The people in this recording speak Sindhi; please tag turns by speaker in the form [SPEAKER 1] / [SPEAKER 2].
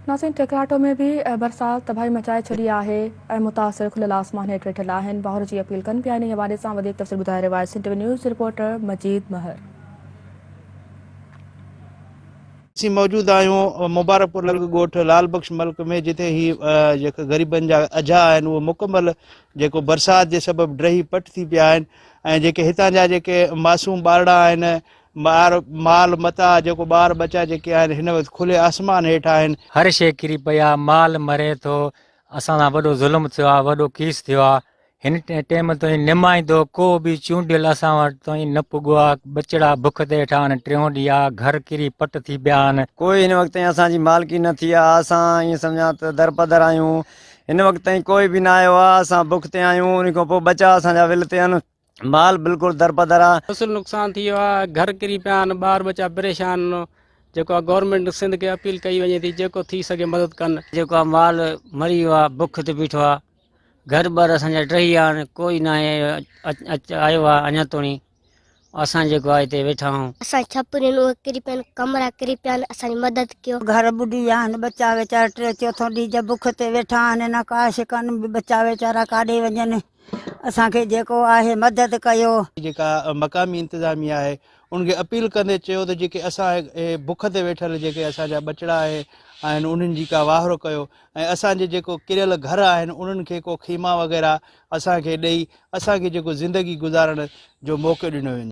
[SPEAKER 1] ناظرين ٺڪراٺو ۾ به برسات تباهي مچائي ڇڏي آهي ۽ متاثر کليل آسمان هيٺ ويٺل آهن واهر جي اپيل ڪن پيا انهي حوالي سان وڌيڪ تفصيل ٻڌائي رهيو آهي سنڌ ٽي وي نيوز رپورٽر مجيد مهر.
[SPEAKER 2] اسين موجود آهيون مبارڪپور لڳ ڳوٺ لال بخش ملڪ ۾ جتي هي جيڪا غريبن جا اجها آهن اهي مڪمل جيڪو برسات جي سبب ڊهي پٽ ٿي پيا آهن ۽ جيڪي هتان جا جيڪي معصوم ٻارڙا آهن مار مال متاع جيڪو ٻار ٻچا جيڪي آهن هن وقت کلي آسمان هيٺ آهن.
[SPEAKER 3] هر شيء ڪري پئي آ، مال مري ٿو، اسان سان وڏو ظلم ٿيو آ، وڏو ڪيس ٿيو آ، هن ٽيم تائين نمائندو ڪو به چونڊيل اسان وٽ تائين نه پڳو آ، ٻچڙا بک تي ويٺا آهن، ٽيون ڏينهن آ، گهر ڪري پٽ ٿي پيا آهن.
[SPEAKER 4] ڪوئي هن وقت تائين اسان جي مالڪي نه ٿي آ، اسان ائين سمجهان ته درپدر آهيون، هن وقت تائين ڪوئي به نه آيو آ، اسان بک تي آهيون، ان کان پوء ٻچا اسان جا ول تي آهن. مال بلڪل درپدر آ.
[SPEAKER 5] فصل نقصان ٿي ويو آ گهر ڪري پيا آهن ٻار ٻچا پريشان جيڪو آ گورنمينٽ سنڌ کي اپيل ڪئي وڃي ٿي جيڪو ٿي سگهي مدد ڪن.
[SPEAKER 6] جيڪو آ مال مري ويو آ بک تي بيٺو آ گهر ٻار اسان جا ڊهي ويا آهن ڪوئي ناهي آيو آ اڃا توڻي اسان جيڪو آ هتي ويٺا آهيون.
[SPEAKER 7] اسان جي ڇپريون اهي ڪري پيا آهن ڪمرا ڪري پيا آهن اسان جي مدد ڪيو.
[SPEAKER 8] گهر ٻڏي ويا آهن ٻچا ويچارا ٽيون چوٿون ڏينهن جا بک تي ويٺا آهن نه ڪا شڪن ٻچا ويچارا ڪاڏي وڃن. اسان کي جيڪو آهي مدد ڪيو.
[SPEAKER 2] جيڪا مقامي انتظاميه آهي ان کي اپيل ڪندي چيو ته جيڪي اسان بک تي ويٺل جيڪي اسان جا ٻچڙا آهن انهن جي ڪا واهرو ڪيو ۽ اسان جي جيڪو ڪريل گهر آهن انهن کي ڪو خيما وغيره اسان کي ڏئي اسان کي جيڪو زندگي گذارڻ جو موقعو ڏنو وڃي.